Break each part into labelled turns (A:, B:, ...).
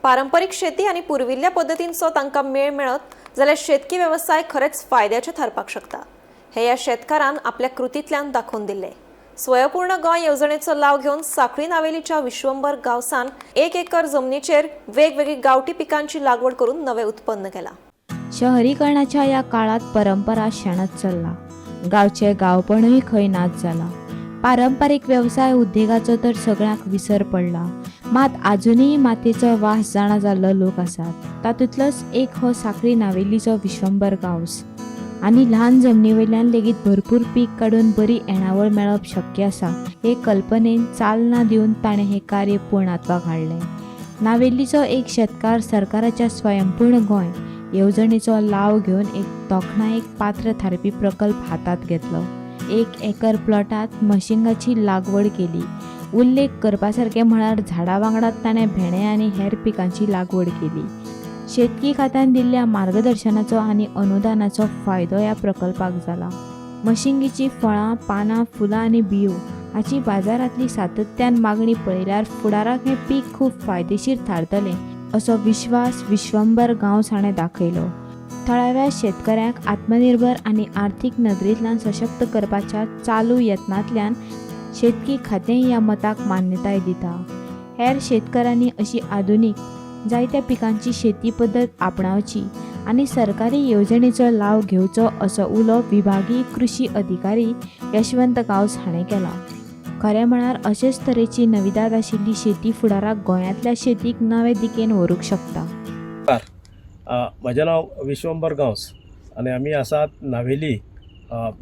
A: पारंपरीक शेती आनी पुर्विल्ल्या पद्दतींचो तांकां मेळ मेळत जाल्यार शेतकी वेवसाय खरेंच फायद्याचे थारपाक शकता, हे ह्या शेतकारान आपल्या कृतींतल्यान दाखोवन दिल्लें. स्वयंपूर्ण गोंय येवजणेचो लाव घेवन साखळी नावेलीच्या विश्वंभर गांवसान 1 एकर जमनीचेर वेगवेगळी गांवठी पिकांची लागवड करून नवें उत्पन्न केलां.
B: शहरीकरणाच्या ह्या काळात परंपरा शेणत चल्ला. गांवचें गांवपणूय खंय नाच जाला. पारंपारीक वेवसाय उद्देगाचो तर सगळ्यांक विसर पडला. मात आजुनूय मातयेचो वास जाणा जाल्लो लोक आसात. तातूंतलोच एक हो साखळी नावेलीचो विश्वंबर गांवस. आनी ल्हान जमनी वयल्यान लेगीत भरपूर पीक काडून बरी येणावळ मेळप शक्य आसा हे कल्पनेन चालना दिवन ताणें हें कार्य पूर्णत्वाक हाडलें. नावेलीचो एक शेतकार सरकाराच्या स्वयंपूर्ण गोंय येवजणेचो लाव घेवन एक तोखणायेक पात्र थारपी प्रकल्प हातांत घेतलो. 1 एकर प्लॉटांत मशिंगाची लागवड केली. उल्लेख करपा सारकें म्हळ्यार झाडा वांगडाच ताणें भेंडे आनी हेर पिकांची लागवड केली. शेतकी खात्यान दिल्ल्या मार्गदर्शनाचो आनी अनुदानाचो फायदो ह्या प्रकल्पाक जाला. मशिंगीचीं फळां, पानां, फुलां आनी बियो हाची बाजारांतली सातत्यान मागणी पळयल्यार फुडाराक हें पीक खूब फायदेशीर थारतलें असो विश्वास विश्वंबर गांवस हाणें दाखयलो. थळाव्या शेतकऱ्यांक आत्मनिर्भर आनी आर्थीक नदरेंतल्यान सशक्त करपाच्या चालू यत्नांतल्यान शेतकी खातेंय ह्या मताक मान्यताय दिता. हेर शेतकऱ्यांनी अशी आधुनीक जायत्या पिकांची शेती पद्दत आपणावची आनी सरकारी येवजणेचो लाव घेवचो असो उलो विभागीय कृशी अधिकारी यशवंत गांवस हाणें केला. खरें म्हळ्यार अशेच तरेची नविदाद आशिल्ली शेती फुडाराक गोंयांतल्या शेतीक नवे दिकेन व्हरूंक शकता.
C: म्हजें नांव विश्वंबर गांवस आनी आमी आसात नावेली,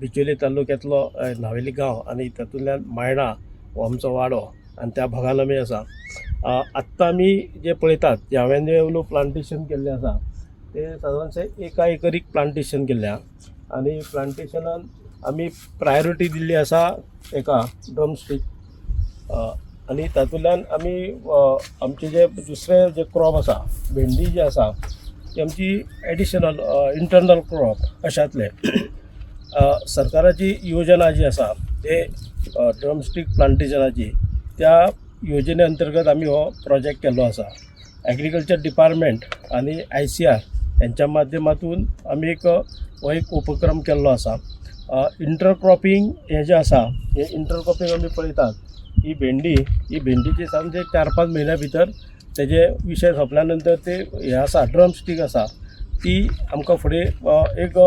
C: बिचोली तालुक्यांतलो नावेली गांव आनी तातूंतल्यान मायणा हो आमचो वाडो आनी त्या भागान आमी आसा. आत्तां आमी जे पळयतात, जे हांवें जें प्लांटेशन केल्लें आसा तें सादारणशें एका एकरीक प्लांटेशन केल्लें आहा आनी प्लांटेशनान आमी प्रायोरिटी दिल्ली आसा एका ड्रमस्टीक आनी तातूंतल्यान आमी आमचे जे दुसरे जे क्रॉप आसा, भेंडी जी आसा, ती आमची एडिशनल इंटरनल क्रॉप अशांतलें. सरकाराची योजना जी आसा ते ड्रमस्टीक प्लांटेशनाची, त्या योजने अंतर्गत आमी हो प्रोजेक्ट केल्लो आसा. एग्रीकल्चर डिपार्टमेंट आनी आयसीआर हेंच्या माध्यमातून आमी एक हो एक उपक्रम केल्लो आसा. इंटरक्रॉपिंग हें जें आसा, हें इंटरक्रॉपिंग आमी पळयतात, ही भेंडी, ही भेंडीची सामके 4-5 म्हयन्या भितर तेजे विशय सोंपल्या नंतर ते हें आसा, ड्रमस्टीक आसा, ती आमकां फुडें एक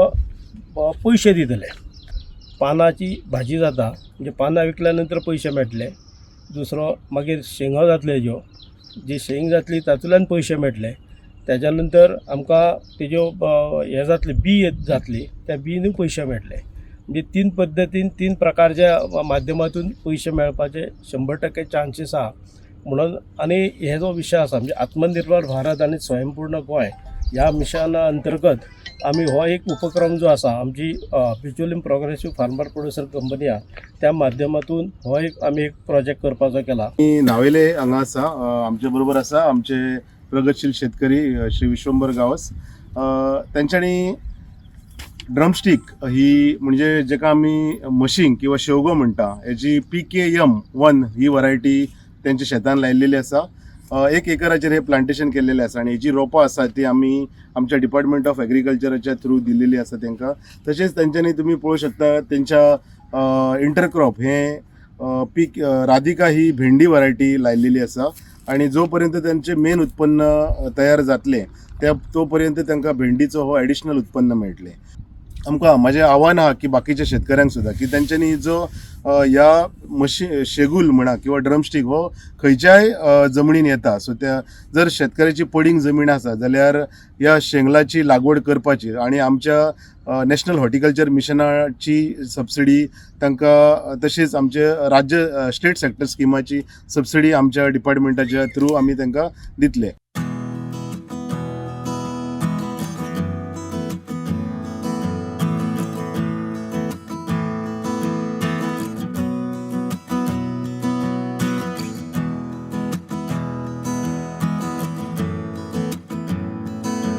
C: पयशे दितले. पानाची भाजी जाता, म्हणजे पानां विकल्या नंतर पयशे मेळटले. दुसरो मागीर शेंगो जातले, हेज्यो जी शेंग जातली तातूंतल्यान पयशे मेळटले. तेज्या नंतर आमकां तेज्यो हें जातली, बी जातली, त्या बीनूय पयशे मेळटले. म्हणजे तीन पद्दतीन, तीन प्रकारच्या माध्यमातून पयशे मेळपाचे 100% चान्सीस आहा. म्हणून आनी हे जो विशय आसा, म्हणजे आत्मनिर्भर भारत आनी स्वयंपूर्ण गोंय ह्या मिशना अंतर्गत आमी हो एक उपक्रम जो आसा, आमची Bicholim progressive farmer producer company आहा, त्या माध्यमातून हो एक आमी एक प्रोजेक्ट करपाचो केला.
D: मी नावेले हांगा आसा. आमचे बरोबर आसा आमचे प्रगतशील शेतकरी श्री विश्वंबर गांवस. तेंच्यांनी ड्रमस्टीक ही, म्हणजे जेका आमी मशींग किंवा शेवगो म्हणटा, हेजी पीकेएम 1 ही वरायटी तेंच्या शेतान लायिल्लेली आसा. 1 एकराचेर हे प्लांटेशन केल्लेलें आसा आनी हेजी रोपां आसा ती आमी आमच्या डिपार्टमेंट ऑफ एग्रीकल्चराच्या थ्रू दिल्लेली आसा तांकां. तशेंच तेंच्यांनी, तुमी पळोवंक शकता, तेंच्या इंटरक्रॉप हें पीक राधिका ही भेंडी वरायटी लायलेली आसा आणि जो पर्यंत त्यांचे मेन उत्पन्न तयार जातलें त्या तो पर्यंत तांकां भेंडीचो हो एडिशनल उत्पन्न मेळटलें. आमकां म्हाजें आव्हान आहा की बाकीच्या शेतकऱ्यांक सुद्दां की तेंच्यांनी जो ह्या मशी शेगूल म्हणा किंवा ड्रमस्टीक हो खंयच्याय जमनीन येता. सो त्या जर शेतकऱ्याची पडींग जमीन आसा जाल्यार ह्या शेंगलाची लागवड करपाची आणि आमच्या नॅशनल हॉर्टिकल्चर मिशनाची सबसिडी तांकां, तशीच आमचे राज्य स्टेट सेक्टर स्किमाची सबसिडी आमच्या डिपार्टमेंटाच्या थ्रू आमी तांकां दितले.